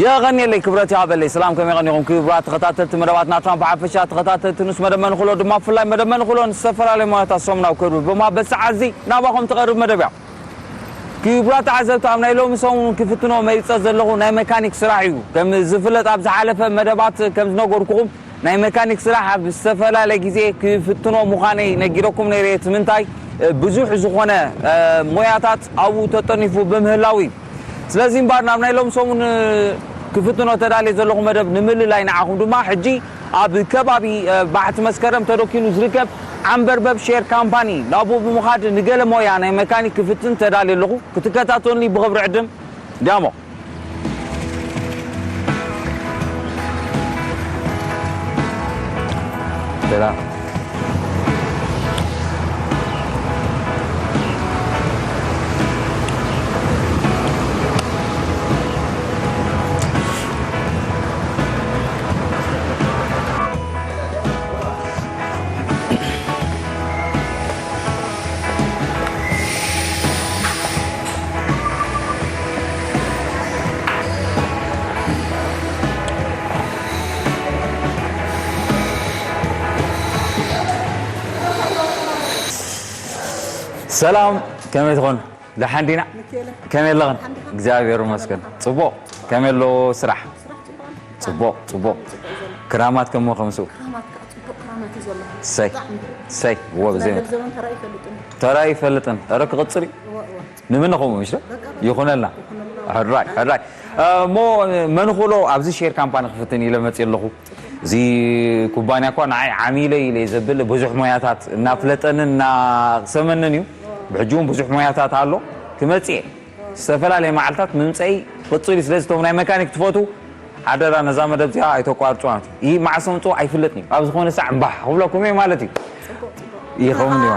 የቐንየለይ ክብረት ይሃበለይ። ሰላም ከመይ ቀኒኹም ክቡራት ተኸታተልቲ መደባትና ትራምፕ ሓፈሻ ተኸታተልቲ ንስ መደብ መንኽሎ ድማ ብፍላይ መደብ መንኽሎ ንዝተፈላለዩ ሞያታት ሰሙናዊ ክብሪ ብምሃብ በዚ ሰዓት እዚ ናባኹም ትቐርብ መደብ እያ። ክቡራት ተዓዘብቲ ኣብ ናይ ሎሚ ሰሙን ክፍትኖ መሪጸ ዘለኹ ናይ መካኒክ ስራሕ እዩ። ከም ዝፍለጥ ኣብ ዝሓለፈ መደባት ከም ዝነገርኩኹም ናይ መካኒክ ስራሕ ኣብ ዝተፈላለየ ግዜ ክፍትኖ ምዃነይ ነጊረኩም ነይረ። እቲ ምንታይ ብዙሕ ዝኾነ ሞያታት ኣብኡ ተጠኒፉ ብምህላው እዩ። ስለዚ እምበኣር ናብ ናይ ሎም ሰሙን ክፍትኖ ተዳልየ ዘለኹ መደብ ንምልላይ ንዓኹም ድማ ሕጂ ኣብ ከባቢ ባሕቲ መስከረም ተደኪኑ ዝርከብ ዓንበርበብ ሼር ካምፓኒ ናብኡ ብምኻድ ንገለ ሞያ ናይ መካኒክ ክፍትን ተዳልየ ኣለኹ። ክትከታተሉኒ ብኽብሪ ዕድም ዳሞ። ሰላም። ሰላም፣ ከመይ ትኾን? ደሓን ዲና? ከመይ ኣለኽን? እግዚኣብሔር ይመስገን። ጽቡቕ። ከመይ ኣሎ ስራሕ? ጽቡቕ፣ ጽቡቕ። ክራማት ከሞ ከምስኡ። ክራማት ከኣ ጽቡቕ ክራማት እዩ ዘሎ። ሰይ፣ ብጣዕሚ። ሰይ፣ እዎ፣ ብዘይ መጠን። ተራእዩ ይፈልጥን። ተራእዩ ይፈልጥን። ኧረ ክቕጽል እዩ። እዎ፣ እዎ። ንምነ ከምኡ ምሽ ዶ? በቃ፣ በቃ። ይኹነልና። ይኹነልና። ሕራይ፣ ሕራይ። እሞ መንኹሎ ኣብዚ ሼር ካምፓኒ ክፍትን ኢለ መጽእ ኣለኹ። እዚ ኩባንያ እኳ ንዓይ ዓሚለ ኢለ ዘብል ብዙሕ ሞያታት እናፍለጠንን እናቕሰመንን እዩ። ብሕጂ እውን ብዙሕ ሞያታት ኣሎ። ክመጽእ እየ። ዝተፈላለየ መዓልታት ምምፀኢ ክቕፅል እዩ። ስለዚ እቶም ናይ መካኒክ ትፈትዉ ሓደራ ነዛ መደብ እዚኣ ኣይተቋርፁ ማለት እዩ። ይህ መዓስ ከምፅኡ ኣይፍለጥን እዩ። ኣብ ዝኾነ ሳዕ እምባሕ ክብለኩም እየ ማለት እዩ። ይኸውን እዩ።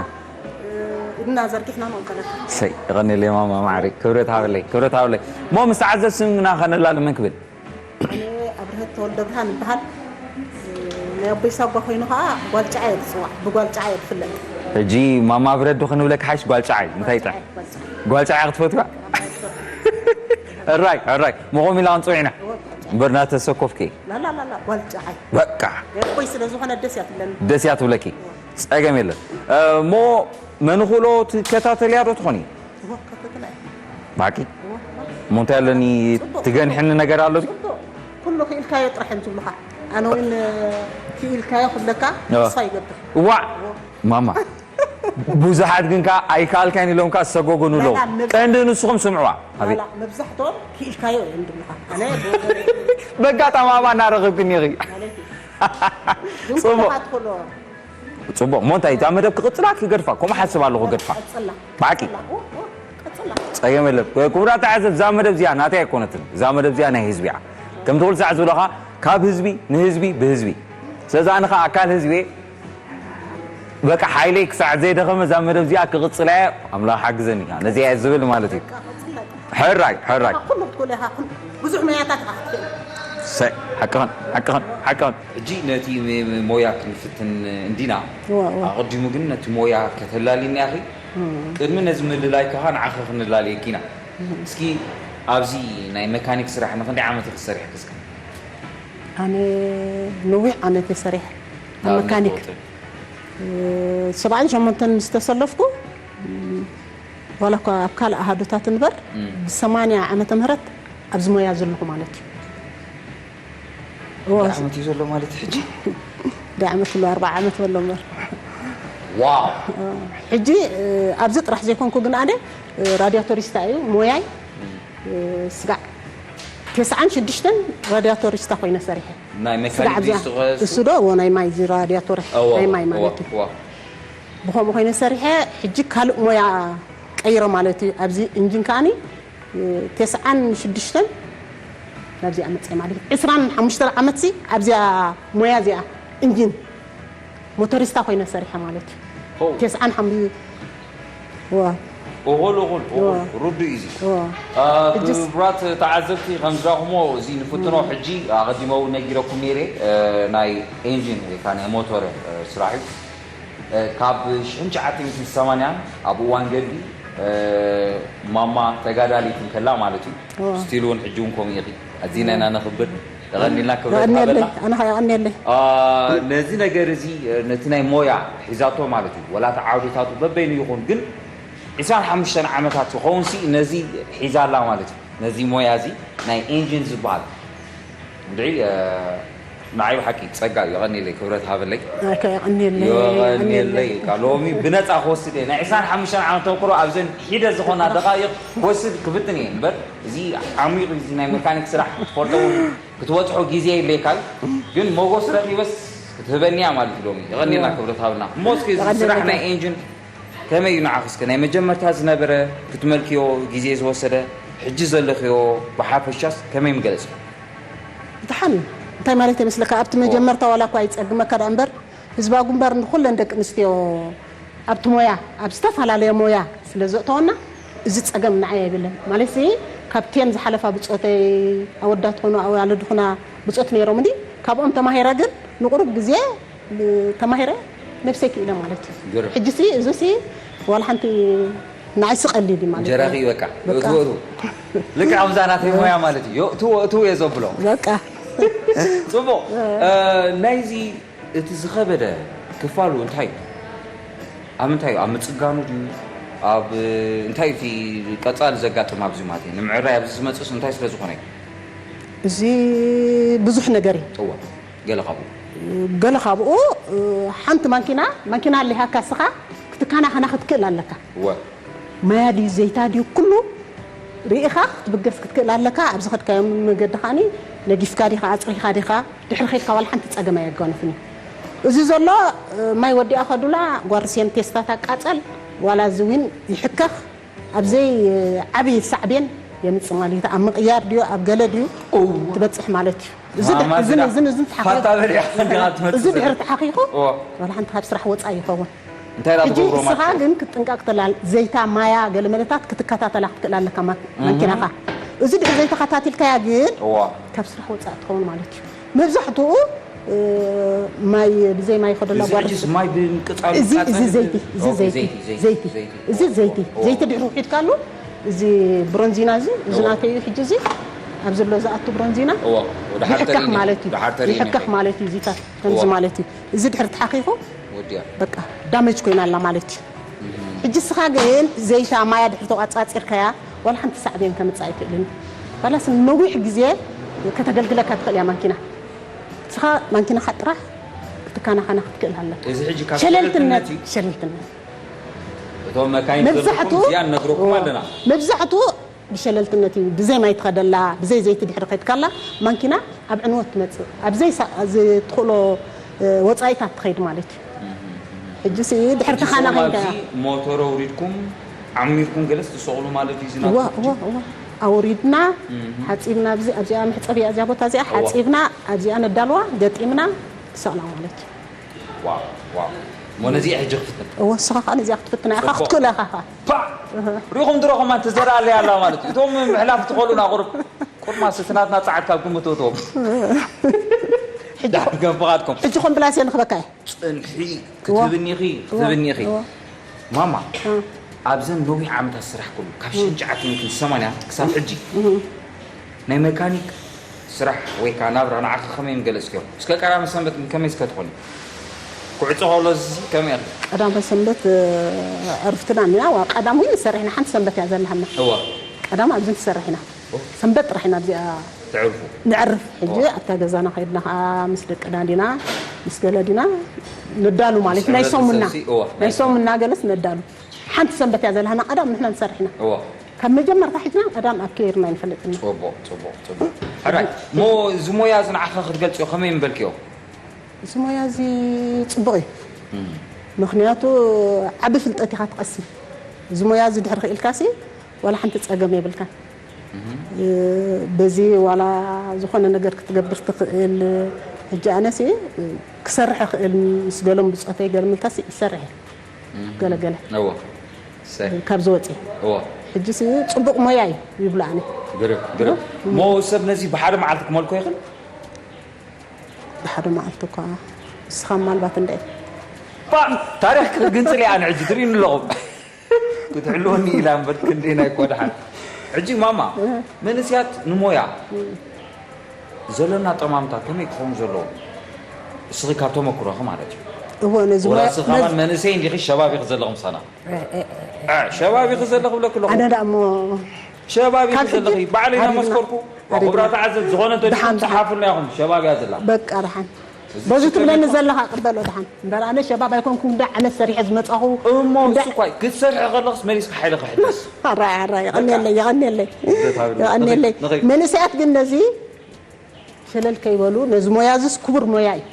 ኢድና ዘርጊሕና ንቕበለካ። ሰይ፣ የቐንየለይ ማማ ማዕሪ። ክብረት ሃበለይ፣ ክብረት ሃበለይ። እሞ ምስ ተዓዘብ ስምና ከነላሊ መን ክብል? ኣነ ኣብርሀት ተወልደ ብርሃን እበሃል። ናይ ኣቦይ ሳጓ ኮይኑ ኸዓ ጓል ጨዓ እየ ዝፅዋዕ፣ ብጓል ጨዓ እየ ዝፍለጥ። ሕጂ ማማ ብረዱ ክንብለካ ሓይሽ ጓል ጨዓ እዩ። እንታይ ይጥዕም? ጓል ጨዓ። ጓል ጨዓ ክትፈትዋ? ሕራይ፣ ሕራይ። መኾም ኢላ ክንፅውዕ ኢና። እምበር እናተሰኮፍኪ። ላላላላ፣ ጓል ጨዓ እዩ። በቃ። ናይ ኣቦይ ስለ ዝኾነ ደስ እያ ትብለኒ። ደስ እያ ትብለኪ። ጸገም የለን። እ፣ እሞ መንኹሎ ትከታተልያ ዶ ትኾኒ? እወ፣ ከፈትላ እየ። ባቂ? እወ፣ እወ። እሞ እንታይ ኣለኒ ጽቡቕ፣ ትገንሕኒ ጽቡቕ። ነገር ኣሎ ድዩ? ጽቡቕ። ኩሉ ክኢልካዮ ጥራሕ እዮም ዝብሉኻ። ኣነ እውን ክኢልካዮ ክብለካ እወ። ተስፋ ይገብር። እዋዕ! እወ። ማማ። ብዙሓት ግን ከኣ ኣይከኣልካን ኢሎም ከኣ ዝሰጎጉኑ ኣለዉ። ላላ፣ መብ-፣ ቀንዲ ንስኹም ስምዕዋ። ኣቤት። ላላ፣ መብዛሕትኦም ክኢልካዮ እዮም ዝብሉኻ። ኣነ ብወገነይ በጋጣሚ ኣብኣ እናረኸብክኒ ኢኺ። ማለት እዩ። ግን ጽቡቕ። ኩልኻ ትኽእሎ። ጽቡቕ። እሞ እንታይ፣ እታ መደብ ክቕጽላ ክገድፋ? ከምኡ ሓስብ ኣለኹ፣ ገድፋ። ቀጽላ። ብሓቂ? ቀጽላ። ኦ፣ ኦ፣ ቀጽላ። ጸገም የለን። ክቡራት ተዓዘብቲ፣ እዛ መደብ እዚኣ ናተይ ኣይኮነትን። እዛ መደብ እዚኣ ናይ ህዝቢ እያ። ከምቲ ኩሉ ሳዕ ዝብለኻ፣ ካብ ህዝቢ፣ ንህዝቢ፣ ብህዝቢ። ስለዚ ኣነ ኸኣ ኣካል ህዝቢ እየ። በቃ፣ ሓይለይ ክሳዕ ዘይደኸመ እዛ መደብ እዚኣ ክቕጽላ እየ። ኣምላኽ ሓግዘኒ። ነዚኣ እየ ዝብል ማለት እዩ። በቃ፣ ቀጽላ። ሕራይ፣ ሕራይ። ኢኻ ኩሉ ክትክእሎ ኢኻ፣ ኩሉ ብዙሕ ሞያታት ኢኻ ክትክእል። ሰይ፣ ሓቅኽን፣ ሓቅኽን፣ ሓቅኽን። ሕጂ ነቲ ም-፣ ም-፣ ሞያ ክንፍትን እንዲና። እዋ፣ እዋ። ኣቐዲሙ ግን ነቲ ሞያ ከተላልይና ኢኺ። እም። ቅድሚ ነዚ ምልላይ ከኣ ንዓኺ ክንላልየኪ ኢና። እም። እስኪ ኣብዚ ናይ መካኒክ ስራሕ ንኽንደይ ዓመት ኢኺ ሰሪሕኪ እስከ? ኣነ ነዊሕ ዓመት እየ ሰሪሐ ኣብ ንኣብነት መካኒክ። ወጥን? እ፣ ሰብዓን ሸሞንተን ምስ ተሰለፍኩ፣ እም፣ ዋላ እኳ ኣብ ካልእ ኣሃዱታት እንበር፣ እም። ብሰማንያ ዓመተ ምህረት ኣብዚ ሞያ ዘለኹ ማለት እዩ። እዎ። ክንደይ ዓመት እዩ ዘሎ ማለት እዩ ሕጂ? ክንደይ ዓመት ኣሎ? ኣርብዓ ዓመት በሎ እምበር። ዋው! ሕጂ፣ እ፣ ኣብዚ ጥራሕ ዘይኮንኩ ግን ኣነ፣ እ፣ ራድያቶሪስታ እዩ ሞያይ። እም። እ፣ ስጋዕ ተስዓን ሽዱሽተን ራድያቶሪስታ ኮይነ ሰሪሐ። ናይ ስጋዕ መካኒክ ኣብዚኣ። ዲስ ትኾ-፣ እሱ ዶ? እዎ፣ ናይ ማይ እዚ ራድያቶር፣ እዎ፣ ናይ ማይ እዎ፣ ማለት እዩ። እዎ። ብኸምኡ ኮይነ ሰሪሐ፣ ሕጂ ካልእ ሞያ ቀይረ ማለት እዩ። ኣብዚ ኢንጂን ከኣኒ፣ እ፣ ተስዓን ሽዱሽተን ናብዚኣ መፅአ ማለት እዩ። ዕስራን ሓሙሽተን ዓመትሲ ኣብዚኣ ሞያ እዚኣ ኢንጂን ሞተሪስታ ኮይነ ሰሪሐ ማለት እዩ። ሆ። ተስዓን ሓሙሽተን፣ ዋ። እኹል፣ እኹል፣ እኹል። ዋ። ርዱእ እዩ እዚ። ዋ። አ፣ ሕጅስ? ክቡራት ተዓዘብቲ፣ ከም ዝረኣኹሞ፣ እዚ ንፍትኖ እም። ሕጂ ኣቐዲመ እውን ነጊረኩም ነይረ፣ እ፣ ናይ ኢንጂን ወይ ከዓ ናይ ሞተር፣ እ፣ ስራሕ እዩ። እ፣ ካብ ሽሕን ትሽዓተ ሚእትን ሰማንያን ኣብ እዋን ገድሊ፣ እ፣ ማማ ተጋዳሊት እንከላ ማለት እዩ። ኦ። ስቲል እውን ሕጂ እውን ከምኡ ኢኺ። ኣዚና ኢና ነኽብር። የቐንየልና ክብረት የቐንየለይ፣ ሃበና። ኣነ ኸዓ የቐንየለይ። አ፣ ነዚ ነገር እዚ፣ ነቲ ናይ ሞያ ሒዛቶ ማለት እዩ። ወላ እቲ ዓውድታቱ በበይኑ ይኹን፣ ግን ዕስራን ሓሙሽተን ዓመታት ይኸውን ሲ ነዚ ሒዛ ኣላ ማለት እዩ። ነዚ ሞያ እዚ ናይ ኢንጂን ዝበሃል። እንድዒ፣ አ፣ ንዓይ ብሓቂ ጸጋ እዩ። የቐንየለይ፣ ክብረት ሃበለይ። ኣካ የቐንየለይ፣ የቐንየለይ። የቐንየለይ። እካ ሎሚ ብነጻ ክወስድ እየ። ናይ ዕስራን ሓሙሽተን ዓመት ተመክሮ ኣብዘን ሒደ ዝኾና ደቓይቕ ክወስድ ክፍትን እየ። እምበር እዚ ዓሚቕ እዩ፣ እዚ ናይ መካኒክ ስራሕ ክትፈልጦ እውን ክትበጽሖ ግዜ የድልየካ እዩ። ግን ሞጎስ ረኺበስ ክትህበኒ እያ ማለት እዩ ሎሚ። የቐንየልና ክብረት ሃበልና። እሞ እስኪ እዚ የቐንየለይ። ስራሕ ናይ ኢንጂን ከመይ እዩ ንዓኺ? እስከ ናይ መጀመርታ ዝነበረ፣ ክትመልክዮ ግዜ ዝወሰደ፣ ሕጂ ዘለኽዮ ብሓፈሻስ ከመይ ምገለጽ? ደሓን እዩ። እንታይ ማለት ይመስለካ? ኣብቲ መጀመርታ ዋላ እኳ ይጸግመካ ደኣ እምበር፣ ህዝባዊ ግንባር ንኹለን ደቂ ኣንስትዮ ኣብቲ ሞያ፣ ኣብ ዝተፈላለየ ሞያ ስለ ዘእተወና፣ እዚ ጸገም ንዓይ ኣይብልን። ማለትሲ፣ ካብተን ዝሓለፋ ብጾተይ፣ ኣወዳት ኾኑ ኣዋልድ ኾና ብጾት ነይሮምኒ፣ ካብኦም ተማሂረ ግን ንቑሩብ ግዜ ተማሂረ ነብሰይ ክኢለ ማለት እዩ። ግርም። ሕጂሲ፣ እዚሲ ዋላ ሓንቲ ንዓይሲ ቀሊል እዩ ማለት እዩ። እንጀራኺ በቃ፣ በቃ። እትወሩ። ልክዕ ከምዛ ናተይ ሞያ ማለት እዩ። እትዎ፣ እትዎ እየ ዘብሎ። በቃ። ጽቡቕ። እ፣ ናይዚ እቲ ዝኸበደ ክፋሉ እንታይ እዩ? ኣብ ምንታይ እዩ? ኣብ ምጽጋኑ ድዩ? ኣብ እንታይ እዩ እቲ ቀጻሊ ዘጋጥም ኣብዚ ማለት እዩ? ንምዕራይ ኣብዚ ዝመጽእስ እንታይ ስለ ዝኾነ እዩ? እዚ ብዙሕ ነገር እዩ። እወ፣ ገለ ካብኡ። ገለ ካብኡ፣ እ፣ ሓንቲ ማንኪና፣ ማንኪና ኣሊሃካ እስኻ ክትከናኸና ክትክእል ኣለካ። እወ። ማያ ድዩ ዘይታ ድዩ ኩሉ ርኢኻ ክትብገስ ክትክእል ኣለካ። ኣብ ዝኸድካዮ መገዲ ከኣኒ ነጊፍካ ዲኻ፣ ኣጽሪኻ ዲኻ፣ ድሕሪ ኸድካ ዋላ ሓንቲ ጸገም ኣየጋነፍን እዩ። እዚ ዘሎ፣ እ፣ ማይ ወዲኣ ከዱላ ጓርሴን ቴስታ ታቃጸል፣ ዋላ እዚ ዊን ይሕከኽ፣ ኣብ ዘይ ዓቢ ሳዕቤን የምጽእ ማለት እዩ። ኣብ ምቕያር ድዩ፣ ኣብ ገለ ድዩ እወ። ትበጽሕ ማለት እዩ። እዚ ድሕ-፣ ማማ እዝን፣ ስራሕ እዝን፣ እዝን ተሓኺኹ፣ ፋታ በሊዕካ እንዲኻ ትመጽእ እዚ ድሕሪ ዘለኻ። ተሓኺኹ፣ እወ። ዋላ ሓንቲ ካብ ስራሕ ወጻኢ ይኸውን። እንታይ ደኣ ሕጂ ትገብሮ እስኻ ማለት እዩ? ግን ክትጥንቀቕ ትላል-፣ ዘይታ ማያ ገለ መለታት ክትከታተላ ክትክእል ኣለካ ማ-፣ እህ። ማኪናኻ። እዚ ድሕሪ ዘይተኸታቲልካያ ግን እወ። ካብ ስራሕ ወጻኢ ትኸውን ማለት እዩ። መብዛሕትኡ፣ እ፣ ማይ፣ ብዘይ ማይ ይኸደላ እዚ ጓል ሕጂስ ማይ ብምቅጻሉ እዚ፣ ይቃጸል እዚ ብል-፣ ዘይቲ፣ እዚ ኦኬ፣ ዘይቲ፣ ዘይቲ፣ ዘይቲ፣ ዘይቲ። ዘይቲ። እዚ ዘይቲ፣ ኦ፣ ኦ። ዘይቲ ድሕሪ ውሒድካሉ፣ እዚ ብሮንዚና እዚ፣ እዚ ኦ። ናተይ እዩ። ሕጂ እዚ፣ ኣብ ዘሎ ዝኣቱ ብሮንዚና፣ እዎ፣ ወደ ሓርተሪ ይሕከኽ እዩ። ማለት እዩ። ወደ ሓርተሪ እዩ ይሕከኽ ነይሩ። ማለት እዩ። እዚታት ከምዚ እዎ። ማለት እዩ። እዚ ድሕሪ ተሓኺኹ፣ ወዲያ። በቃ፣ ዳመጅ ኮይና ኣላ ማለት እዩ። እም። ሕጂ እስኻ ግን ዘይታ ማያ ድሕሪ ተቋጻጺርካያ፣ ዋላ ሓንቲ ሳዕቤን ከምጽእ ኣይክእልን። ዋላስ ነዊሕ ግዜ ከተገልግለካ ትኽእል እያ ማንኪና። ንስኻ ማንኪናኻ ጥራሕ ክትከናኸና ክትክእል ኣለካ። እዚ ሕጂ ካብ ሸለልትነት፣ ሸለልትነት እዩ። ሸለልትነት። እቶም መካይን መብዛሕቱ ዘለኩም እዚኣ ንነግረኩም ኣለና። መብዛሕቱ ብሸለልትነት እዩ። ብዘይ ማይ ትኸደላ፣ ብዘይ ዘይቲ ድሕሪ ከድካላ፣ ማንኪና ኣብ ዕንወት ትመጽእ። ኣብ ዘይ ሳ-፣ ዝትኽእሎ፣ እ፣ ወጻኢታት ትኸይድ ማለት እዩ። እህ፣ እህ። ሕጂ ሲ ድሕሪ ሕጂ ተኻና ሰላም ኸይንካ ኣብዚ ሞተር ኣውሪድኩም ዓሚርኩም ገለስ ትሰቕሉ ማለት እዩ፣ እዚ እዋ፣ ናትኩም እዋ፣ ሕጂ? እዋ። ኣውሪድና፣ እህ። ሓጺብና፣ ኣብዚ፣ ኣብዚኣ መሕጸቢ እያ፣ እዚኣ ቦታ እዚኣ እዋ። ሓጺብና፣ ኣብዚኣ ነዳልዋ፣ ገጢምና፣ ትሰቕላ ማለት እዩ። ዋው፣ ዋው። እሞ ነዚኣ ሕጂ ክፍትን። እወ፣ ንስኻ ኸኣ ነዚኣ ክትፍትና ኢኻ፣ ጽቡቕ። ክትክእላ ኢኻ ኸኣ። ፓ! እህ። ሪኹም ድሮ ከማን ትዘርኣለይ ኣላ ማለት እዩ። እቶም ምሕላፍ ትኸእሉና ቁሩብ፣ ቁርማስ እቲ ናትና ጸዓት ካብ ግምት እትዎም። ሕጂ ደሓን ከም ፍቓድኩም። ሕጂ ኮምፕላሴ ንኽበካ እየ። ጽንሒ እወ። ክትህብኒ ኢኺ፣ እወ። ክትህብኒ ኢኺ። እወ። ማማ፣ እ። ኣብዘን ነዊሕ ዓመታት ስራሕ ኩሉ፣ ካብ እም። ሽሕን ትሽዓተ ሚእትን ሰማንያን ክሳብ እም። ሕጂ፣ እም። ናይ መካኒክ ስራሕ ወይ ከኣ ናብራ ንዓኺ ከመይ ምገለጽክዮ? እስከ ቀዳመ ሰንበት ግን ከመይ እስከ ትኾኒ? ክዕጾ ከሎ እዚ ከመይ ኢኺ? ቀዳመ ሰንበት፣ እ፣ ዕርፍትና እኒኣ። ዋ፣ ቀዳም እውን ንሰርሕ ኢና፣ ሓንቲ ሰንበት እያ ዘለሃና። እወ። ቀዳም ኣብዚ ንሰርሕ ኢና። ኦ። ሰንበት ጥራሕ ኢና ኣብዚኣ ተዕርፉ? ንዕርፍ። ሕጂ እወ። ኣብታ ገዛና ከይድና ከኣ ምስ ደቅና ዲና፣ ምስ ገለ ዲና ነዳሉ ማለት እዩ። ናይ ሰንበት ሰሙና፣ ሰንሲ፣ እወ፣ ናይ ናይ ሰሙና ገለስ ነዳሉ። ሓንቲ ሰንበት እያ ዘለሃና ቀዳም ንሕና ንሰርሕ ኢና። እወ። ካብ መጀመርታ ሒዝና ቀዳም ኣብ ከይርና ኣይንፈልጥን። ጽቡቕ፣ ጽቡቕ፣ ጽቡቕ። ሕራይ፣ እሞ እዚ ሞያ እዚ ንዓኻ ክትገልጽዮ ከመይ ምበልክዮ? እዚ ሞያ እዚ ጽቡቕ እዩ። እም። ምኽንያቱ ዓቢ ፍልጠት ኢኻ ትቐስም። እዚ ሞያ እዚ ድሕሪ ክኢልካሲ ዋላ ሓንቲ ጸገም የብልካን። እህ። እ፣ በዚ ዋላ ዝኾነ ነገር ክትገብር ትኽእል። ሕጂ ኣነሲ ክሰርሕ እኽእል ምስ ገሎም ብጾተይ ገርምልካሲ ይሰርሕ እየ። እህ። ገለ ገለ። እወ። እሰይ። ካብ ዝወጽእ። እወ። ሕጂሲ ጽቡቕ ሞያ እዩ ይብሉ ኣነ። ግርም፣ ግርም። እሞ ሰብ ነዚ ብሓደ መዓልቲ ክመልኮ ይኽእል? ብሓደ መዓልቲ እኳ ንስኻ ምናልባት እንደ ባ፣ ታሪኽ ክግንጽል እየ ኣነ ሕጂ ትርእዩኒ ኣለኹም። ክትሕልወኒ ኢላ እምበር ክንደይ ናይ እኮ ደሓን። ሕጂ ማማ፣ እ። መንእስያት ንሞያ እ። ዘለና ጠማምታ ከመይ ክኸውን ዘለዎ እስኺ ካብ ተመክሮኺ ማለት እዩ። እዎ ነዚ ወላ ሞያ- እስኺ ካባን መንእሰይ እንዲኺ ሸባብ ኢኺ ዘለኺ ምሳና። እ፣ ሸባብ ኢኺ ዘለኺ ክብለኪ ኣለኹ። ኣነ ደኣ እሞ ሸባብ ኢኺ ካብ ሕጂ ዘለኺ ባዕለይ ሓዲግና- እናመስከርኩ ኣቦብራ ተዓዘብ ዝኾነ እንተድኹም ደሓን፣ ደሓን። ጸሓፉልና ኢኹም ሸባብ እያ ዘላ። በቃ ደሓን እዚ በዚ ችግር ትብለኒ የለውም። ዘለኻ ቅበሎ ደሓን እምበር ኣነ ሸባብ ኣይኮንኩ እንዳ ዓመት ሰሪሐ ዝመጻኹ እሞ እንዳ- እሱ እኳ ክትሰርሒ ከለኽስ መሊስካ ሓይልኻ ሕደስ። ኣራይ ኣራይ የቐንየለይ የቐንየለይ ይቕሬታ ብለኒ። የቐንየለይ ንኸይ- መንእሰያት ግን ነዚ ሸለል ከይበሉ ነዚ ሞያ እዚስ ክቡር ሞያ እዩ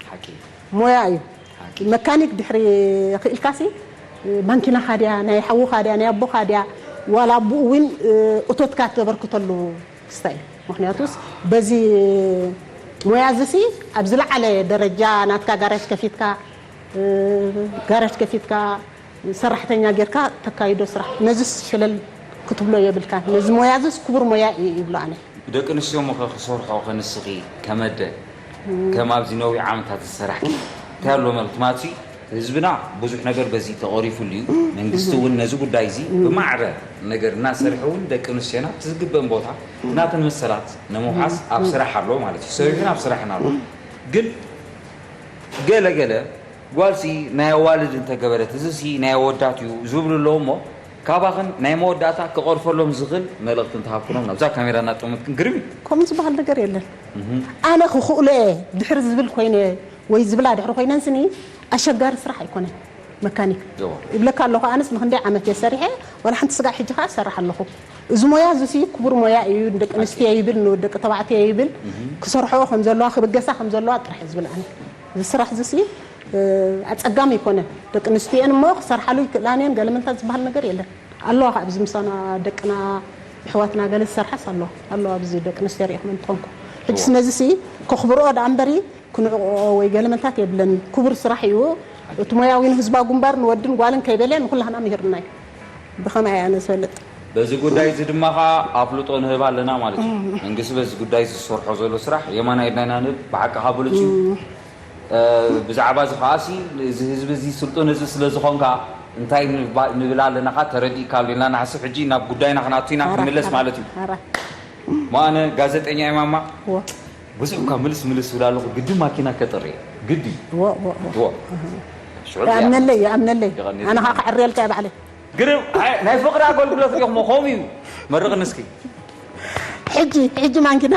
ሓቂ ሞያ እዩ ሓቂ መካኒክ ድሕሪ ክኢልካሲ ማንኪናኻ ድያ ናይ ሓውኻ ድያ ናይ ኣቦኻ ድያ ዋላ ኣቦኡ እውን እቶትካ ተበርክተሉ ክስታይ እዩ ምክንያቱስ በዚ ሞያ እዚሲ ኣብ ዝለዓለ ደረጃ ናትካ ጋራጅ ከፊትካ ጋራጅ ከፊትካ ሰራሕተኛ ጌርካ ተካይዶ ስራሕ ነዚስ ሸለል ክትብሎ የብልካን ነዚ ሞያ እዚስ ክቡር ሞያ እዩ ይብሎ ኣነ ደቂ ኣንስትዮ እሞ ክሰርሖ ከንስኺ ከመደ ከም ኣብዚ ነዊሕ ዓመታት ዝሰራሕኪ እንታይ ኣሎ መልክማት ህዝብና ብዙሕ ነገር በዚ ተቐሪፉሉ እዩ መንግስቲ እውን ነዚ ጉዳይ እዚ ብማዕረ ነገር እናሰርሐ እውን ደቂ ኣንስትዮና እቲ ዝግበን ቦታ ናተን መሰላት ንምውሓስ ኣብ ስራሕ ኣሎ ማለት እዩ ሰሪሑን ኣብ ስራሕን ኣሎ ግን ገለ ገለ ጓልሲ ናይ ኣዋልድ እንተገበረት እዚሲ ናይ ኣወዳት እዩ ዝብሉ ኣለዉ እሞ ካባኽን ናይ መወዳእታ ክቐርፈሎም ዝኽእል መልእኽቲ እንተሃብክኖም ናብዛ ካሜራ እናጠመትክን ግርም እዩ ከምኡ ዝበሃል ነገር የለን ኣነ ክኽእሎ እየ ድሕሪ ዝብል ኮይነ ወይ ዝብላ ድሕሪ ኮይነን ስኒ ኣሸጋሪ ስራሕ ኣይኮነን መካኒክ ይብለካ ኣለኹ ኣነስ ንክንደይ ዓመት እየ ሰሪሐ ዋላ ሓንቲ ስጋዕ ሕጂ ከዓ እሰርሕ ኣለኹ እዚ ሞያ እዚ ሲ ክቡር ሞያ እዩ ንደቂ ኣንስትዮ ይብል ንደቂ ተባዕትዮ ይብል ክሰርሖ ከም ዘለዋ ክብገሳ ከም ዘለዋ ጥራሕ ዝብል ኣነ እዚ ስራሕ እዚ ሲ ኣፀጋሚ ኣይኮነን ደቂ ኣንስትዮ እየን እሞ ክሰርሓሉ ይክእላን እየን ገለ ምንታት ዝበሃል ነገር የለን ኣለዋ ከዓ ኣብዚ ምሳና ደቅና ኣሕዋትና ገለ ዝሰርሓስ ኣለዋ ኣለዋ ኣብዚ ደቂ ኣንስትዮ ሪኢኹም እንትኾንኩ ሕጂ ነዚ ሲ ከኽብርኦ ደኣ እምበሪ ክንዕቆ ወይ ገለ መልታት የብለንን። ክቡር ስራሕ እዩ። እቲ ሞያዊ ንህዝባዊ ግንባር ንወድን ጓልን ከይበለ ንኩላህና ምሂርና እዩ። ብኸመይ ኣነ ዝፈልጥ? በዚ ጉዳይ እዚ ድማ ኸዓ ኣፍልጦ ንህብ ኣለና ማለት እዩ። መንግስቲ በዚ ጉዳይ እዚ ዝሰርሖ ዘሎ ስራሕ የማና ኢድና ኢና ንህብ። ብሓቂ ኸዓ ብሉፅ እዩ። ብዛዕባ እዚ ኸዓ ሲ እዚ ህዝቢ እዚ ስልጡን ህዝቢ ስለ ዝኾንካ እንታይ ንብል ኣለና ኸዓ ተረዲእካ ኣሎ ኢልና ንሓስብ። ሕጂ ናብ ጉዳይና ክንኣቱ ኢና ክንምለስ ማለት እዩ። እሞ ኣነ ጋዜጠኛ እየ ማማ። ብዙሕ እኳ ምልስ ምልስ ዝብል ኣለኹ ግዲ ማኪና ከጥሪ ግዲ እዎ እዎ እዎ እዎ ሽዑ እያ። ይኣምነለይ ይኣምነለይ ኣነ ኸዓ ክዕርየልካ እየ ባዕለይ ግርም ኣይ፣ ናይ ፍቕሪ ኣገልግሎት ሪኹሞ ከምኡ እዩ መርቕኒ እስኪ ሕጂ ሕጂ ማንኪና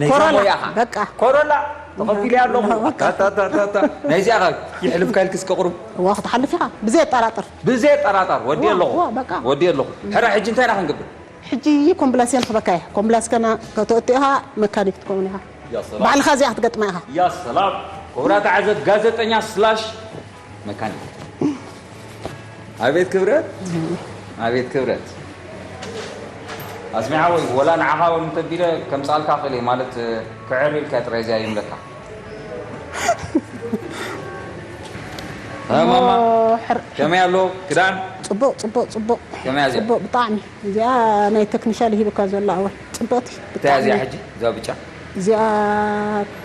ናይ ኮሮላ፣ ሞያኻ በቃ። ኮሮላ ተኸፊለ ኣለኹ ታታታታታ ናይዚኣ ኸ ይሕልፍካ ኢልክስ ከቕርብ እዋ ክትሓልፍ ኢኻ ብዘየጠራጥር ብዘየጠራጠር ወዲ ኣለኹ እዋ፣ በቃ። ወዲ ኣለኹ ሕራ ሕጂ እንታይ ኢና ክንገብር ሕጂ ኮምብላስየ ንኽበካ እየ ኮምብላስ ከና ከተእትዮ ኢኻ መካኒክ ትከውን ኢኻ يا سلام ባዕልኻ እዚኣ ክትገጥማ ኢኻ يا سلام ክቡራት ዓዘብ ጋዜጠኛ ስላሽ መካኒክ ኣቤት ክብረት ኣቤት ክብረት ኣስሚዓ ወይ ወላ ንዓኻ ወን እንተቢለ ከምፃልካ ክእል ማለት ክዕር ኢልካ ጥራይ እዚኣ ይምለካ ማማ ከመይ ኣሎ ክዳን ፅቡቅ ፅቡቅ ፅቡቅ ከመይ እዚኣ ፅቡቅ ብጣዕሚ እዚኣ ናይ ተክኒሻል ሂብካ ዘሎ ኣወል ፅብቅቲ እንታይ እዚኣ ብጣዕሚ ሕጂ እዛ ብጫ እዚኣ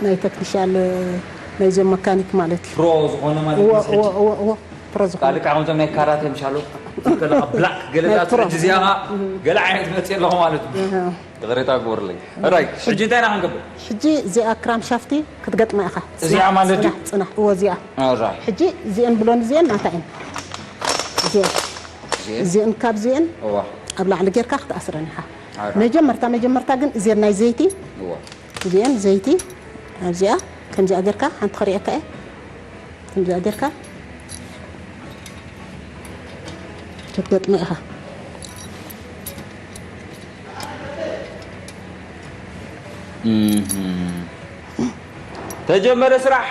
ናይ ተክኒሻል ናይዞም መካኒክ ማለት እዩ ፕሮ ዝኾነ ማለት እዎ እዩ እዎ ሕጂ እዎ እዎ ፕሮ ዝኾነ ካልእ ከዓ ከምዞም ናይ ካራቴ ምሻሎ ከለኻ ብላክ ገለታት ናይ ፕሮ። ሕጂ እዚኣ ገለ ዓይነት መፅእ ኣለኹ ማለት እዩ እህ። ይቕሬታ ግበርለይ ራይ ሕጂ እንታይ ኢና ክንገብር ሕጂ እዚኣ ክራም ሻፍቲ ክትገጥማ ኢኻ እዚኣ ማለት ድዩ? ፅናሕ ፅናሕ እዎ እዚኣ ራይ ሕጂ እዚአን ብሎን እዚአን ናታ እየን እዚአን እዚአን ካብ እዚአን እዋ ኣብ ላዕሊ ጌርካ ክትኣስረን ኢኻ ኣራ። መጀመርታ መጀመርታ ግን እዚአን ናይ ዘይቲ እዋ እዚአን ዘይቲ ኣብዚኣ ከምዚኣ ጌርካ ሓንቲ ክርእየካ እየ ከምዚኣ ጌርካ ክትገጥሞ ኢኻ እህ። ተጀመረ ስራሕ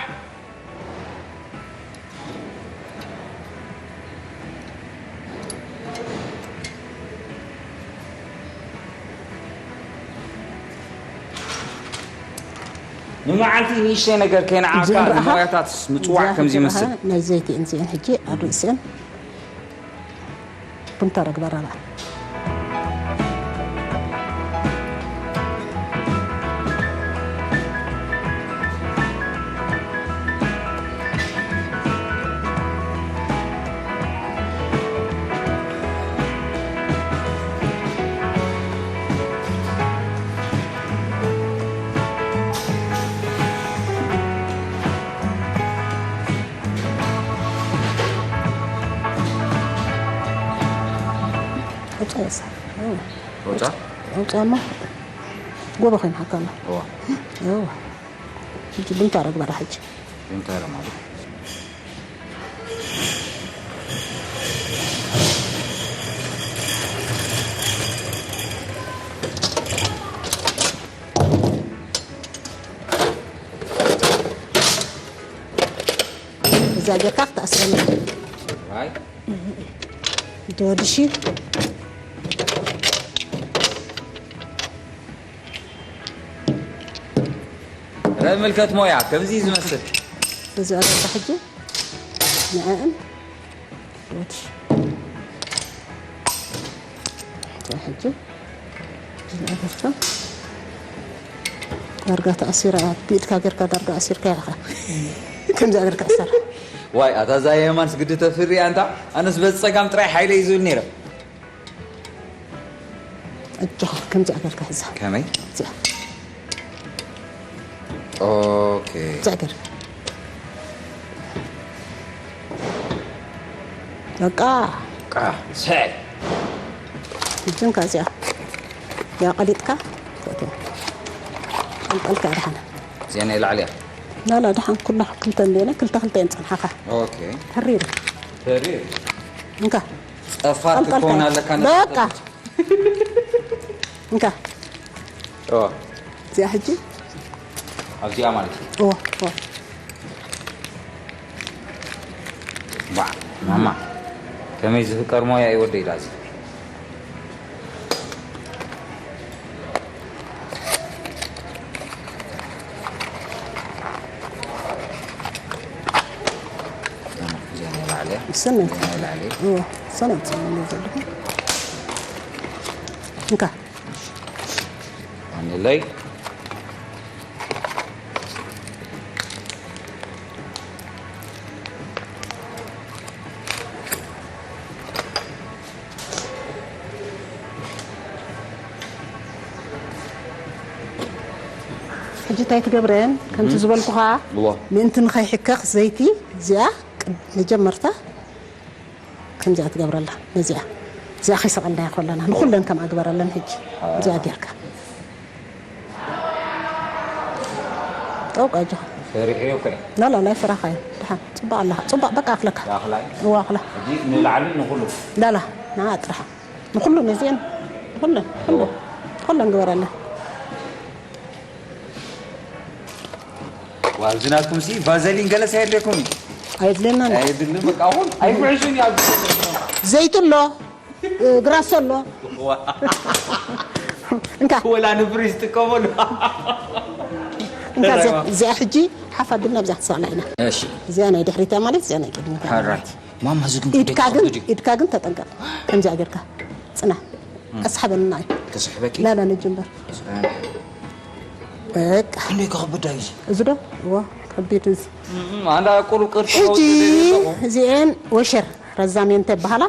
ንመዓልቲ ንእሽተይ ነገር ከይነዓርካ ንሞያታት ምፅዋዕ ከምዚ ይመስል ናይ ዘይቲ እንዚአን ሕጂ ኣብ ርእሲአን ቡን ተረግበ ረብዓ ወፃ? ወፃ እሞ ጎቦ ኮይንካ ኣሎ። እዋ። እዋ። ሕጂ ብንታ ረግበራ ሕጂ። ብንታ ረ ማለት? እዛ ጌርካ ክትኣስረኒ። ዋይ። እንተወድሺ። ረ ምልከት ሞያ ከምዚ እዩ ዝመስል። እዚ ኣረዳ ሕጂ ንዕን ወድሽ። ሕጂ ዝኣገርካ ዳርጋ ተኣሲራ፣ ብኢድካ ጌርካ ዳርጋ ኣሲርካ ኢኻ። ከምዚ ኣገርካ ኣሰር። ዋይ፣ ኣታ እዛ የማንስ ግዲ ተፍሪ ኣንታ፣ ኣነስ በዚ ጸጋም ጥራይ ሓይለ እዩ ዝብል ነይረ። እጆኻ ከምዚ ኣገርካ ሕዛ። ከመይ? እዚኣ። ኦኬ። እዚኣ ገር። በቃ። ቃ፣ ሰይ። እጅንካ እዚኣ። ያ ቀሊጥካ። ቀልቀልካ ድሓን። እዚኣ ናይ ላዕሊ እያ። ላላ ድሓን ኩላ ክልተ እንዴና፣ ክልተ ክልተ እየን ጸንሓኻ። ኦኬ። ተሪር። ተሪር። እንካ። ጸፋር ቀልቀልካ። ክትከውን ኣለካ፣ በቃ። እንካ። ኦ። እዚኣ ሕጂ? ኣብዚኣ ማለት እዩ። ኦ፣ ኦ። ባ፣ ማማ። ከመይ ዝፍቀር ሞያ እዩ ወደይ ዳዚ። እዚኣ ናይ ላዕሊ እያ። እሰነይ። እዚኣ ናይ ላዕሊ። እዎ፣ እሰነይ ትሰምዕኒ ዘለኹ። እንካ። ኣነለይ። ሕጂ እንታይ ትገብረን? ከምቲ እም። ዝበልኩኻ፣ እዋ። ምእንቲ ንኸይሕከኽ ዘይቲ እዚኣ ቅድ-፣ መጀመርታ ከምዚኣ ትገብረላ። ነዚኣ፣ እዚኣ ከይሰቐልናያ ከለና፣ ንኹለን ከምኣ ግበረለን ሕጂ። ኣዎ። እዚኣ ጌርካ። ጠውቃ ኣጆኻ። ሰሪሐዮ እኮ እየ። ላላ፣ ናይ ስራኻ እዩ። ደሓን። ጽቡቕ ኣለኻ። ጽቡቕ፣ በቃ ኣኽለካ። ይኣኽላ እዩ። እዋ፣ ኣኽላ። ሕጂ ንላዕሊ ንኹሉ። ላላ፣ ንዓ ጥራሓ። ንኹሉ ነዚአን፣ ንኹለን፣ ኩለን፣ ኩለን ግበረለን። ዋው፣ እዚ ናትኩም ሲ ቫዘሊን ገለስ ኣየድልየኩም እዩ? ኣየድልየናን። ኣየድልን፣ በቃ፣ ኣሁን ኣይጉዕሽን እዩ ኣብዚ። ዘይቲ ኣሎ፣ እ፣ ግራሶ ኣሎ። ዋ። እንካ። ወላ ንፍሪጅ ትጥቀመሉ። እንካ፣ እዚኣ፣ ተረዋ። እዚኣ ሕጂ ሓፍ ኣቢልና ኣብዚኣ ክትሰቕላ ኢና። እሺ። እዚኣ ናይ ድሕሪታ ማለት እዚኣ ናይ ቅድሚታ ማለት። ሓራይ። ማማ፣ እዚ ግን ኢድካ ግን፣ ከቢድ እዩ። ኢድካ ግን ተጠንቀቕ። ከምዚኣ ጌርካ ጽናሕ። እም። ኣስሓበልና እዩ። ክስሕበኪ? ላላ፣ ንጅምበር። ክስሕበኒ። በቃ። ክንደይ ከኽብድ እዩ እዚ? እዚ ዶ? እዋ፣ ከቢድ እዚ። እም፣ ኣንዳ ቁሩብ ቅርጺ ሕጂ ከውጽእ ደልየ ኣለኹ። እዚኤን ወሸር ረዛሜንተ ይበሃላ።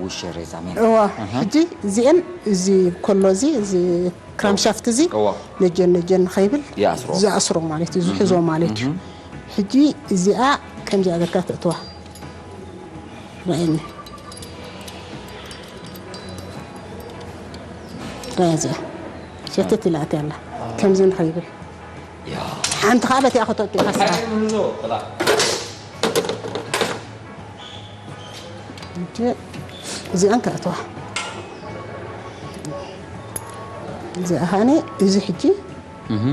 ውሸር ረዛሜንተ። እዋ፣ ኣሃ። ሕጂ እዚኤን፣ እዚ ኮሎ እዚ፣ እዚ ክራምሻፍት እዚ፣ እዋ። ነጀን ነጀን ንኸይብል ይኣስሮ። ዝኣስሮ ማለት እዩ፣ ዝሕዞ እም፣ ማለት እዩ። እም። ሕጂ እዚኣ ከምዚኣ ጌርካ ተእትዋ። ርኣየኒ። ርኣያ እዚኣ። ሸተት ኢላ ኣትያ ኣላ። ከምዚ ንኸይብል። ያ። ሓንቲ ኸዓ በቲኣ ከተእቱ ኢኻ ስራሕ። እንታይ ትብሉ? ጥላ። እንጂ እዚኣን ከእትዋ። እዚኣ ኸዓኒ፣ እዚ ሕጂ እህ።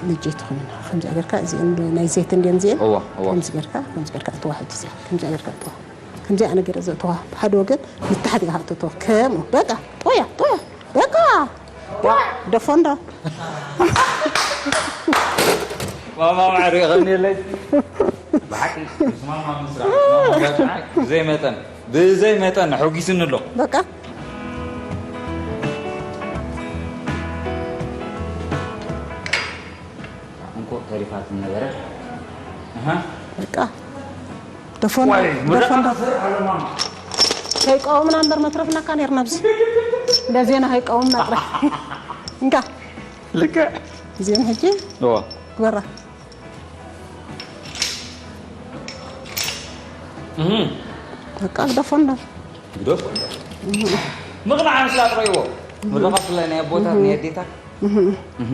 ንጀት ኾይና። ከምዚ ጌርካ፣ እዚኣን ናይ ዘይት እንድየን እዚኣን። እዋ፣ እዋ። ከምዚ ጌርካ፣ ከምዚ ጌርካ እትዋ ሕጂ እዚኣ። ከምዚ ጌርካ እትዋ። ከምዚ ኣነ ገይረ ዘእትዋ። ብሓደ ወገን ንታሕቲ ኢኻ እተእትዋ። ከምኡ። በቃ። ጦያ፣ ጦያ። በቃ። ዋ፣ ደፎ እንዶ። ማማ ማዕረ የቐንየለይ። ብሓቂ፣ ምስ ማማ ምስራሕ፣ ምስ ማማ ምስራሕ፣ ብዘይ መጠን፣ ብዘይ መጠን ኣሐጒስኒ ኣሎ። በቃ። እንኮ ተሪፋት ነበረ። ኣሃ። በቃ። ደፎን፣ ዋይ፣ ደፎን፣ ምርቃ ደፎን። ስር ኣለማ። ከይቀወምና እምበር መትረፍናካ ነይርና ኣብዚ። እንዳ ዜና ከይቀወምና ጥራይ። እንካ። ልክዕ። እዚኦም ሕጂ እዋ። ግበራ። እህ። በቃ ግደፎ እንዳ። ግደፎ እንዳ። እህ። ምቕናዕ ምስላ ጥረይዎ። ምርቓ ብፍላይ ናይ ኣቦታት፣ ናይ ኣዴታት። እህ። እህ።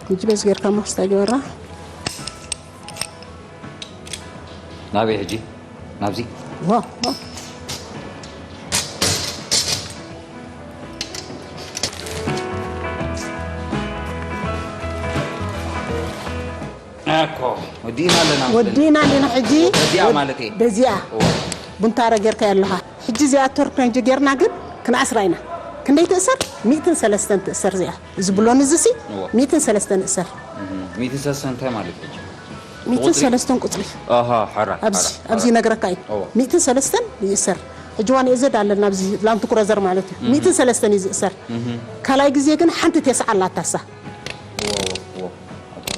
ሕጂ በዚ ጌርካ ማስታ ጀመራ። ናበይ ሕጂ? ናብዚ? ዋ፣ ዋ። እኮ፣ ወዲእና ኣለና መስለኒ። ወዲእና ኣለና ሕጂ። በዚኣ ወድ-፣ ማለት እየ። በዚኣ። እዋ። ቡንታረ ጌርካ ኣለኻ። ሕጂ እዚኣ ቶርክ እንጂ ጌርና ግን ክንኣስራ ኢና። ክንደይ ትእሰር? ሚእትን ሰለስተን ትእሰር እዚኣ። እዚ ብሎን እዚ ሲ እዋ። ሚእትን ሰለስተን እሰር። እህ፣ ሚእትን ሰለስተን እንታይ ማለት እዩ? ሚእትን ሰለስተን ቁጽሪ። ኣሃ፣ ሓራ፣ ኣብዚ፣ ሓራ፣ ኣብዚ ሓራ። ይነግረካ እዩ። እዋ። ሚእትን ሰለስተን ይእሰር። ሕጂ ዋን ኤዘድ ኣለና ኣብዚ ላንድ ክሩዘር ማለት እዩ። እህ። ሚእትን ሰለስተን እዩ ዝእሰር። እህ። ካልኣይ ግዜ ግን ሓንቲ ቴስዓ ኣላታ እሳ። እዋ፣ እዋ፣ እዋ።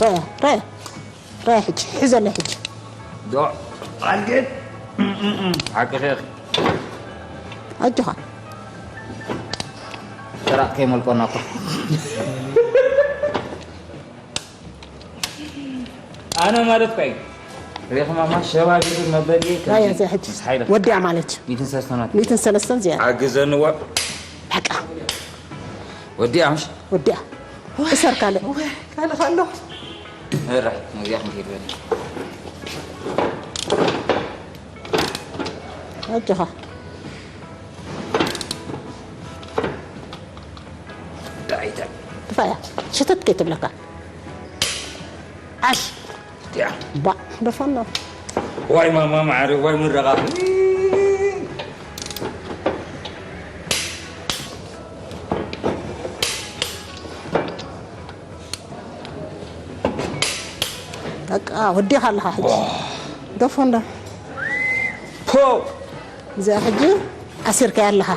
ራያ፣ ራያ። ራያ ሕጂ፣ ሕዘለይ ሕጂ። ዶ፣ ኣልጌት። ሓቅኺ ኢኺ። ኣጆኻ። ስራቕ ከይመልቆና እኮ። ኣነ ማለት እኮ እዩ። ሪኢኹም ኣማ ሸባቢቱ መበሊ ራያ ከምዚ እዚኣ ሕጂ። ምስ ሓይለ። ወዲያ ማለት እዩ። ሚእትን ሰለስተን ናት። ሚእትን ሰለስተን እዚኣ። ሓግዘንዎ። በቃ። ወዲኣ ምሽ? ወዲኣ። እሰር ካልእ። እወ፣ ካልእ ኣሎ። እረ፣ መግቢያ ክንከይድ በል። ኣጆኻ። ዳይታ። ክፋያ፣ ሸተት ከይትብለካ። ዓሽ። ያ። ባ፣ ደፋና። ዋይ ማማ ማዕረ፣ ዋይ ምረቓ። በቃ ወዲኻ ኣለኻ ሕጂ። ዋ። ደፎ እንዳ። ፖ። እዚኣ ሕጂ ኣሲርካያ ኣለኻ።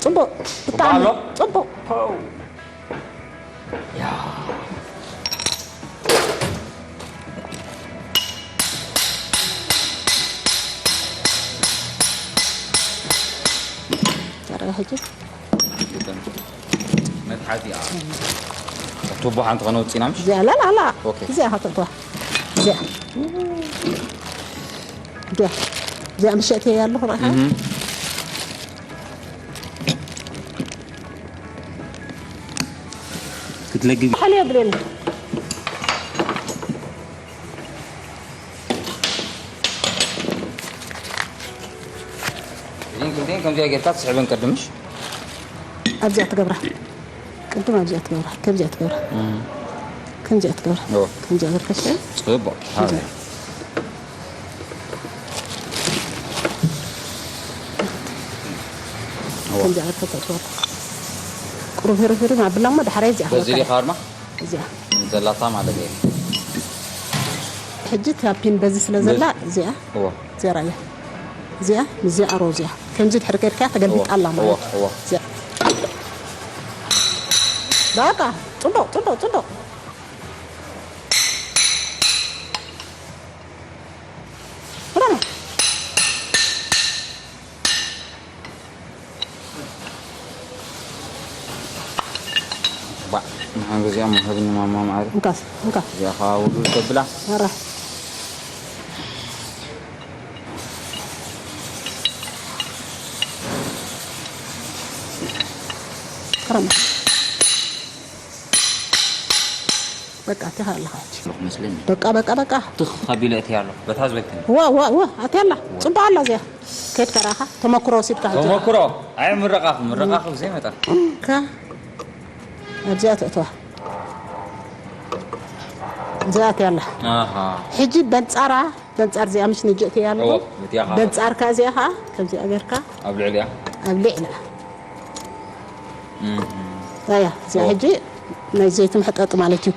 ጽቡቕ። ብጣዕሚ ኣሎ። ጽቡቕ። ፖ። ያ። ዘረጋ ሕጂ። መትሓዚኣ። ቱቦ ሓንቲ ከነውፅእና ምሽ? እዚኣ፣ ላ፣ ላ፣ ላ። ኦኬ። እዚኣ ከተእትዋ። እዚኣ። እዚኣ። እዚኣ ምሸት እየ ያለኹ ራእኻ? እህ። ክትለግቢ። ሓልዮ ብሌን። እዚን ክልቲኤን ከምዚኣ ጌርካ ትስሕበን ቅድምሽ? ኣብዚኣ ትገብራ። ቅድም ኣብዚኣ ትገብራ። ከምዚኣ ትገብራ። እም። ከምዚኣ ትገብራ። ኦ። ከምዚኣ ጌርካ ሸ-? ጽቡቕ። ከምዚኣ። ሃይ። ኦ። ከምዚኣ ጌርካ ተእትዋ። ቁሩብ ህርፍ ህርፍ ኣብላ እሞ ዳሕራይ እዚኣ በዚ ጌርካ። ዲኻ ኣርማ? እዚኣ። ዘላታ ማለት እዩ። ሕጂ እታ ፒን በዚ ስለ ዘላ በዚ። እዚኣ። እዋ። እዚኣ ራያ። እዚኣ፣ እዚኣ ሮዝ እያ። ከምዚ ድሕሪ ከድካ ተገልቢጣ እዋ፣ ኣላ ማለት እዋ፣ እዩ። እዋ። እዚኣ። በቃ፣ ጽቡቕ፣ ጽቡቕ፣ ጽቡቕ። ብራቮ። ባዕ፣ ንሓን ገዚኣ መሃብኒ ማማ ማዕረ። እንካስ፣ እንካ። እዚኣ ኸዓ ውዱድ ተብላ። ኣራ። ክረማ። በቃ፣ እቲኻ ኣለኻ ሕጂ። ኣለኹ መስለኒ። በቃ፣ በቃ፣ በቃ። ትኽ ኣቢለ እትያ ኣለኹ። በታ ዝበልክኒ። ዋ፣ ዋ፣ ዋ፣ ኣትያ ኣላ። ጽቡቕ ኣላ እዚኣ። ከይድ ከራኻ፣ ተመክሮ ወሲድካ ሕጂ። ተመክሮ። ኣይ፣ ምረቓኹ፣ ምረቓኹ ዘይመጣ። እካ፣ ኣብዚኣ ተእትዋ። እዚኣ ኣትያ ኣላ። ኣሃ። ሕጂ በንጻራ፣ በንጻር እዚኣ ምሽ ንጅእቲ እያ ኣለኹ። እዎ፣ እቲኣ ኸዓ። በንጻርካ እዚኣ ኸዓ፣ ከምዚኣ ጌርካ። ኣብ ልዕሊኣ። ኣብ ልዕሊኣ። እም። ኣያ፣ እዚኣ ኦ። ሕጂ ናይ ዘይቲ መሕጠጢ ማለት እዩ።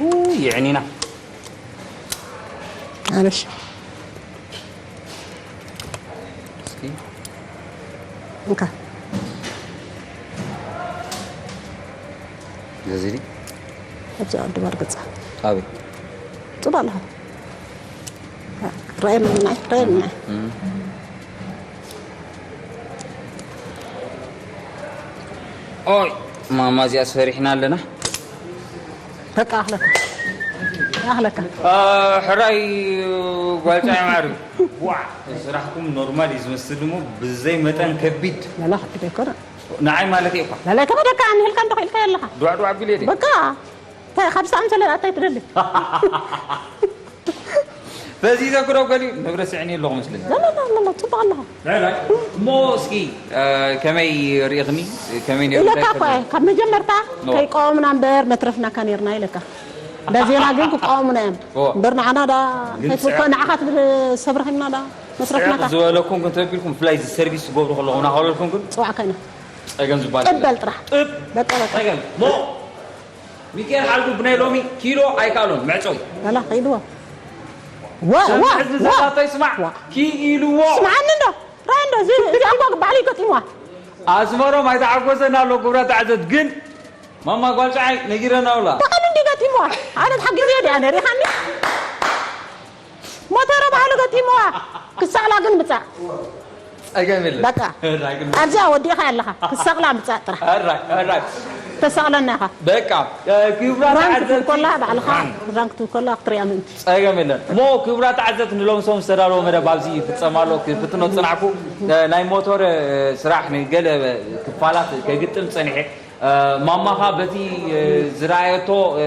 ውይ፣ የዕኒና። ማለሽ። እስኪ። እንካ። ገዚሪ? ኣብዚ ዓዲ ባር ገጻ። ኣበይ? ጽባ ኣለኻ። ራእየና፣ ራእየና። እም። ኦይ፣ ማማ እዚኣ ሰሪሕና ኣለና። በቃ፣ ኣኽለካ። ኣኽለካ። ሕራይ ጓልጫ ማዕሪ። ዋ፣ ስራሕኩም ኖርማል እዩ ዝመስል እሞ ብዘይ መጠን ከቢድ። ላላ ከቢድ ኣይኮነ። ንዓይ ማለት እየ እኳ። ላላ ከበደካ ኣንህልካ እንዶ ኢልካ ኣለኻ። ዱዓ ዱዓ ቢል የደ። በቃ። እንታይ ካብ ዝኣምሰለ ኣታይ ትደሊ። ፈዚዘ ክዶ ገሊ ንብረት ስዕኒ ኣለኹ መስለኒ። ላላ ላላ ላላ ጽቡቕ ኣለኻ። ሕራይ እሞ እስኪ ከመይ ርኢኽኒ? ከመይ ነይሩ? ኢለካ እንታይ እኮ እየ፣ ካብ መጀመርታ ኖ። ከይቃወምና እምበር መትረፍናካ ነይርና ኢለካ። በዜና ግን ክቃወሙና እዮም። ኦ። እምበር ንዓና ዳ ግን እንታይ ትብልኮ ጽዕቕ ንዓኻ ትብል ሰብርኽና ዳ መትረፍናካ። ጽዕቕ ዝበለኩም ግን ተቢልኩም ብፍላይ እዚ ሰርቪስ ትገብሩ ከለኹም ናኸለልኩም ግን ጽዋዕካ ኢና። ጸገም ዝበሃል ጥብ የለን። በል ጥራሕ። ጥብ። በቃ፣ በቃ። ጸገም። ሞ። ሚካኤል ሓልጉ ብናይ ሎሚ ኪሎ ኣይካሎን መዕጸዊ። በላ፣ ከይድዎ። ዋ፣ ዋ፣ ሰምዕ ህዝቢ ዋ። ዘላቶ ይስማዕ። ዋ። ኪኢልዎ። ስምዓኒ እንዶ። ራይ እንዶ፣ እዚ፣ እዚ ኣንጓ ባዕሉ ይገጢምዋ። ኣስመሮም ኣይተሓጎሰን ኣሎ ግብረ ተዓዘት ግን ማማ ጓል ጨዓይ ነጊረና ውላ። ብቐንዲ ገጢምዋ። ኣነ ተሓጊዘ ድያ ነሪኻኒ። ሞተረ ባዕሉ ገጢምዋ። ክሳቕላ ግን ምጻእ። ጸገም የለን። በቃ። ሕራይ ግን ኣብዚኣ ወዲእኻ ኣለኻ። ክሳቕላ ምጻእ ጥራሕ። ሕራይ፣ ሕራይ። ተሳቕለና ኢኻ። በቃ፣ እ፣ ክቡራት ራንክ ትብል ተዓዘብቲ። ኮላ ባዕልኻ፣ ራንክ ትብል ኮላ ክትሪኣ ምእንቲ። ጸገም የለን። እሞ ክቡራት ተዓዘብቲ ንሎም ሰሙን ዝተዳለወ መደብ ኣብዚ ይፍጸም ኣሎ። ክፍትኖ ዝጸናሕኩ፣ እ፣ ናይ ሞቶር፣ እ፣ ስራሕ ንገለ ክፋላት ከግጥም ጸኒሐ። እ፣ ማማኻ በቲ፣ እ፣ ዝረኣየቶ፣ እ፣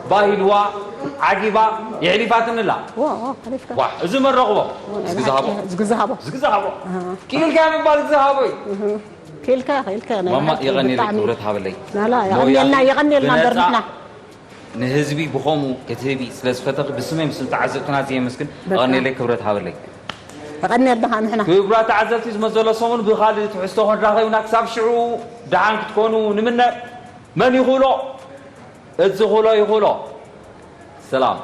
ባህ ኢልዋ፣ ዓጊባ፣ የሕሊፋትኒ ኣላ። ዋ፣ ዋ፣ ሓሊፍካ። ዋ፣ እዚ መረኽቦ። ዋ፣ ናይ ዝግዛሃቦ። ብሓቂ ዝግዛሃቦ። ዝግዛሃቦ። ኣሃ። ክኢልካ ምባል ዝግዛሃቦ እዩ። እህ። ክኢልካ፣ ክኢልካ፣ ናይ ማማ ብሓቂ የቐንየለይ ብጣዕሚ። ክብረት ሃበለይ። ላላ፣ ሞያ የቐንየልና፣ የቐንየልና ብነጻ እምበር ንሕና። ንህዝቢ ብኸምኡ ክትህቢ ስለ ዝፈተኺ ብስመይ ምስም ተዓዘብትና ዘየመስግን በቃ። የቐንየለይ ክብረት ሃበለይ። የቐንየልና ንሕና። ክቡራት ተዓዘብቲ፣ ዝመዘሎ ሰሙን ብኻልእ ትሕዝቶ ክንራኸብ ኢና። ክሳብ ሽዑ ደሓን ክትኮኑ ንምነ። መን ይኽእሎ? እዚ ኹሎ ይኹሎ። ሰላም።